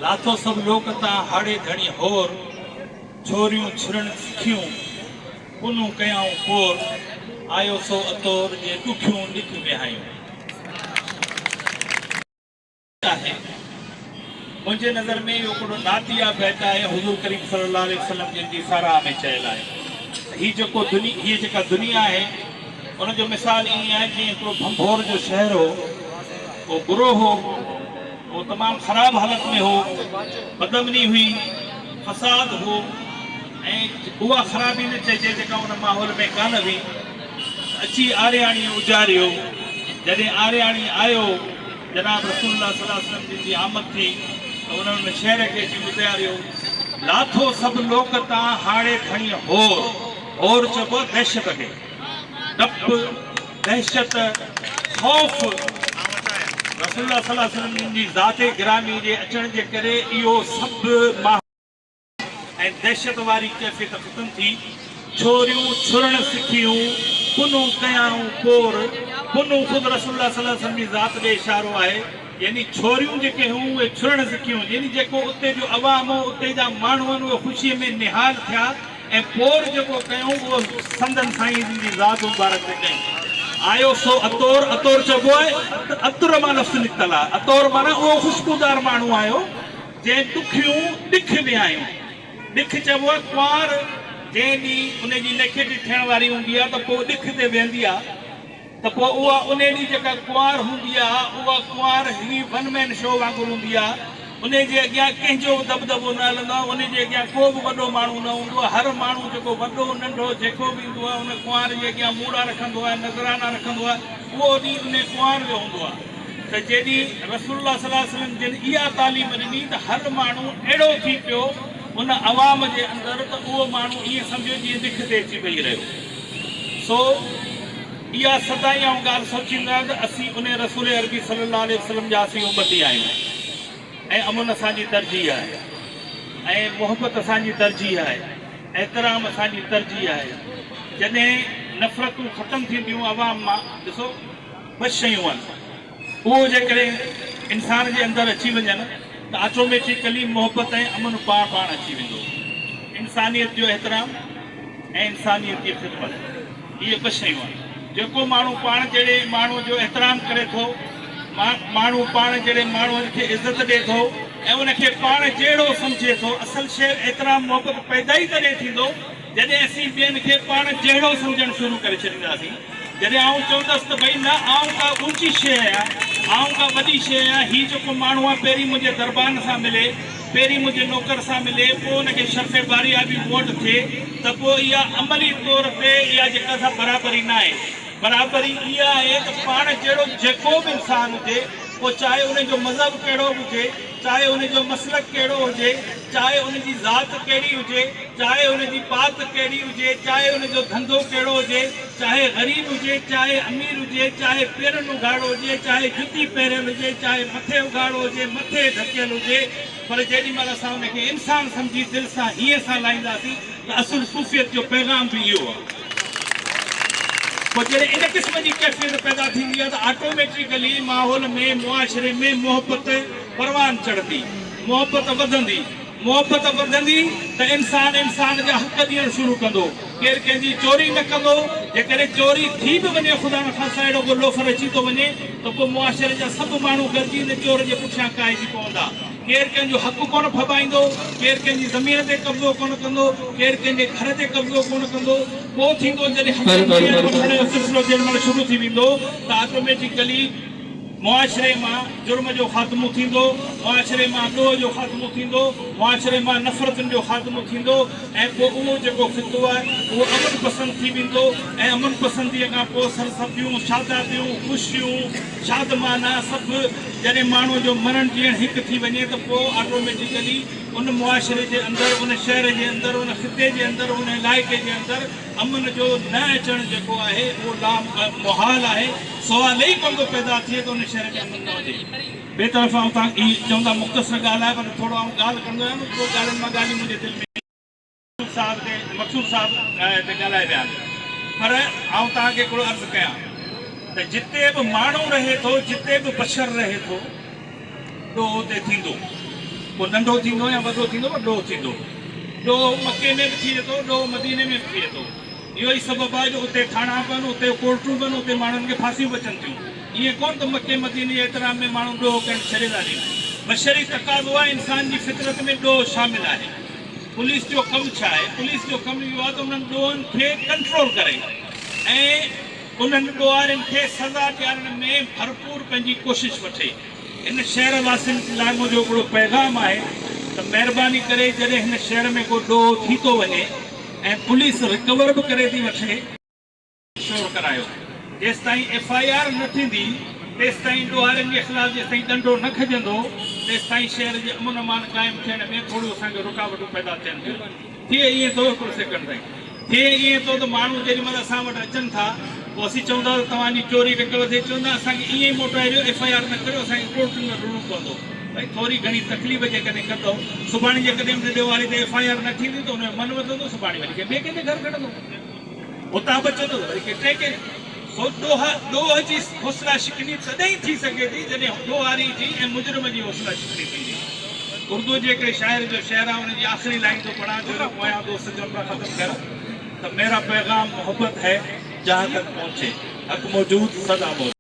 لاٿو سڀ لوڪ تان هاڙهي ڌڻي هور، ڇوريون ڇرڻ سکيون، پنهون ڪيائون پور، آيو سو اتور، جي ڏکيون ڏک وهايون. آهي. منهنجي نظر ۾ اهو هڪڙو نعتيه بيت آهي حضور ڪريم صلي الله عليه وسلم جن جي ساراهه ۾ چيل آهي ته هي جيڪو هيء جيڪا دنيا آهي ان جو مثال ائين آهي جيئن هڪڙو ڀنڀور جو شهر هو اهو برو هو اهو تمام خراب حالت ۾ هو بدامني هئي فساد هو ۽ اها خرابي نه چئجي جيڪا ان ماحول ۾ ڪانه هئي ته اچي آرياڻيء اجاريو جڏهن آرياڻي آيو جناب رسول الله صلي الله عليه وسلم جن جي آمد ٿي ته انهن ان شهر کي اچي اتياريو. لاٿو سڀ لوڪ تان هاڙي کڻي هور، هور چئبو آهي دهشت کي، ڊپ، دهشت، خوف، رسول الله صلي الله عليه وسلم جن جي ذات گرامي جي اچڻ جي ڪري اهو سڀ ماحول. ۽ دهشت واري ڪيفيت ختم ٿي، ڇوريون ڇرڻ سکيون، پنهون ڪيائون پور، پنهون خود رسول الله صلي الله عليه وسلم جي ذات ڏي اشارو آهي، يعني ڇوريون جيڪي هيون اهي ڇرڻ سکيون، يعني جيڪو اتي جو عوام هو، اتي جا ماڻهو هن اهي خوشيء ۾ نهال ٿيا ۽ پور جيڪو ڪيائون اهو سندن سائين جن جي ذات مبارڪ تي ڪيائون. آيو سو اتور، اتور چئبو آهي عطر مان لفظ نڪتل آهي، اتور معنيٰ اهو خوشبودار ماڻهو آيو، جنهن ڏکيون ڏک وهايون. ڏک چئبو آهي ڪنوار جنهن ڏينهن ان جي نکيٽي ٿيڻ واري هوندي آهي ته پوء ڏک تي ويهندي آهي ته پوء اها ان ڏينهن جيڪا ڪنوار هوندي آهي اها ڪنوار هڪڙي ون مين شو وانگر هوندي آهي ان جي اڳيان ڪنهن جو به دٻدٻو نه هلندو آهي ان جي اڳيان ڪو به وڏو ماڻهو نه هوندو آهي هر ماڻهو جيڪو وڏو ننڍو جيڪو به ايندو آهي ان ڪنوار جي اڳيان موڙا رکندو آهي نذرانا رکندو آهي اهو ڏينهن ان ڪنوار جو هوندو آهي. ته جيڏينهن رسول الله صلي الله عليه وسلم جن اها تعليم ڏني ته هر ماڻهو اهڙو ٿي پيو ان عوام جي اندر ته اهو ماڻهو ائين سمجهيو جيئن ڏک تي اچي ويهي رهيو. سو اها سدائين آئون ڳالهه سوچيندو آهيان ته اسين انهي رسول عربي صلي الله عليه وسلم جا اسين امتي آهيون ۽ امن اسان جي ترجيح آهي ۽ محبت اسان جي ترجيح آهي احترام اسان جي ترجيح آهي جڏهن نفرتون ختم ٿينديون عوام مان ڏسو ٻه شيون آهن اهو جيڪڏهن انسان جي اندر اچي وڃن ته آٽوميٽيڪلي محبت ۽ امن پاڻ پاڻ اچي ويندو. انسانيت جو احترام ۽ انسانيت جي خدمت اهي ٻه شيون آهن. جيڪو ماڻهو پاڻ جهڙي ماڻهوء جو احترام ڪري ٿو، ماڻهو پاڻ جهڙي ماڻهوء کي عزت ڏئي ٿو ۽ ان کي پاڻ جهڙو سمجهي ٿو. اصل شيء احترام محبت پيدا ئي تڏهن ٿيندو جڏهن اسين ٻين کي پاڻ جهڙو سمجهڻ شروع ڪري ڇڏينداسين، جڏهن آئون چوندس ته ڀئي نه آئون ڪا اوچي شيء آهيان، آئون ڪا وڏي شيء آهيان، هي جيڪو ماڻهو آهي پهرين منهنجي دربان سان ملي، پهرين منهنجي نوڪر سان ملي، پوء ان کي شرف باريابي مون وٽ ٿئي ته پوء اها عملي طور تي اها جيڪا سا برابري ناهي. برابري اها آهي ته پاڻ جهڙو جيڪو به انسان هجي، پوء چاهي ان جو مذهب ڪهڙو به هجي، چاهي ان جو مسلڪ ڪهڙو هجي، چاهي ان جي ذات ڪهڙي هجي، چاهي ان جي پات ڪهڙي هجي، چاهي ان جو ڌنڌو ڪهڙو هجي، چاهي غريب هجي، چاهي امير هجي، چاهي پيرن اگهاڙو هجي، چاهي جتي پهريل هجي، چاهي مٿي اگهاڙو هجي، مٿي ڍڪيل هجي، پر جيڏي مهل اسان ان کي انسان سمجهي دل سان هينئين سان لائينداسين ته اصل صوفيت جو پيغام به اهو آهي. پوء جڏهن ان قسم جي ڪيفيت پيدا ٿيندي آهي ته آٽوميٽيڪلي ماحول ۾، معاشري ۾ محبت پروان چڙهندي، محبت وڌندي. محبت وڌندي ته انسان انسان جا حق ڏيڻ شروع ڪندو. ڪير ڪنهن جي چوري نه ڪندو. جيڪڏهن چوري ٿي به وڃي خدا نخواسته اهڙو ڪو لوفر اچي ٿو وڃي ته پوء معاشري جا سڀ ماڻهو گڏجي ان چور جي پٺيان ڪاهجي پوندا. ڪير ڪنهن جو حق ڪونه ڦٻائيندو، ڪير ڪنهن جي زمين تي قبضو ڪونه ڪندو، ڪير ڪنهن جي گهر تي قبضو ڪونه ڪندو. پوء ٿيندو جڏهن حقن ڏيڻ وٺڻ جو سلسلو جنهن مهل شروع ٿي ويندو ته آٽوميٽيڪلي معاشري مان جرم جو خاتمو ٿيندو، معاشري مان ڏوهه جو خاتمو ٿيندو، معاشري مان نفرتن جو خاتمو ٿيندو ۽ پوء اهو جيڪو خطو آهي اهو امن پسند ٿي ويندو ۽ امن پسنديء کان پوء سرسبزيون، شادابيون، خوشيون، شادمانا سڀ جڏهن ماڻهوء جو مرڻ جيئڻ هڪ ٿي وڃي ته پوء آٽوميٽيڪلي ان معاشري جي اندر، ان شهر جي اندر، ان خطي جي اندر، ان علائقي جي اندر امن جو نه اچڻ جيڪو آهي اهو لا محال آهي، سوال ئي ڪونه ٿو پيدا ٿئي ته ان شهر ۾ امن نه هجي. ٻئي طرف آئون توهان کي چوندا مختصر ڳالهه آهي پر ٿورو آئون ڳالهه ڪندو آهيان نه پوء ڳالهين مان ڳالهيون منهنجي دل ۾. صاحب تي مقصود صاحب تي ڳالهائي ويا آهن پر آئون توهان کي هڪڙو عرض ڪيان ته جتي به ماڻهو رهي ٿو جتي به بشر رهي ٿو ڏوهه اتي ٿيندو. پوء ننڍو ٿيندو يا وڏو ٿيندو پر ڏوهه ٿيندو. ڏوهه مڪي ۾ به ٿئي ٿو، ڏوهه مديني ۾ به ٿئي ٿو. اهو ئي سبب آهي جو اتي ٿاڻا به آهن، اتي ڪورٽون به آهن، اتي ماڻهن کي ڦاسيون به اچن ٿيون. ائين ڪونه ته مڪي مديني جي احترام ۾ ماڻهو ڏوهه ڪرڻ ڇڏي ٿا ڏين. بشري تقاضو آهي، انسان جي فطرت ۾ ڏوهه شامل آهي. پوليس جو ڪم ڇا آهي؟ پوليس جو ڪم اهو آهي ته انهن ڏوهن کي ڪنٽرول ڪري ۽ انهن ڏوهارين کي سزا ڏيارڻ ۾ ڀرپور پنهنجي ڪوشش وٺي. هن شهر واسين لاء منهنجو هڪڙو پيغام آهي ته مهرباني ڪري جڏهن هن شهر ۾ ڪو ڏوهه ٿي ٿو وڃي ۽ پوليس رڪور به ڪري ٿي وٺي، شور ڪرايو، جيستائين ايف I R نه ٿيندي تيستائين ڏوهارين جي خلاف جيستائين ڏنڊو نه کڄندو تيستائين شهر جي امن امان قائم ٿيڻ ۾ ٿوريون اسان کي رڪاوٽون پيدا ٿين ٿيون. ٿئي ائين ٿو هڪڙو سيڪنڊ سائين. ٿئي ائين ٿو ته ماڻهو جيڏي مهل اسان وٽ اچن ٿا پوء اسين چئون ٿا ته توهان جي چوري رڪور ٿئي چون ٿا اسان کي ائين ئي موٽائي ڏيو ايف I R نه ڪريو اسان کي ڪورٽن ۾ رڙڻو پوندو ڀئي ٿوري گهڻي تڪليف جيڪڏهن ڪندؤ سڀاڻي جيڪڏهن ان ڏوهاري تي ايف I R نه ٿيندي ته ان جو من وڌندو سڀاڻي وري ڪنهن ٻئي ڪنهن جي گهر کڻندو اتان بچندو ته وري ڪنهن ٽئين ڪنهن سو ڏوهه ڏوهه جي حوصلا شڪني تڏهن ئي ٿي سگهي ٿي جڏهن ڏوهاري جي ۽ مجرم جي حوصلا شڪني ٿيندي. اردو جي هڪڙي شاعر جو شعر آهي ان جي آخري لائين ٿو پڙهان جو جو پويان دوست جملا ختم ڪر ته ميرا پيغام محبت هي جهان تڪ پهنچي حق موجود سدا موجود.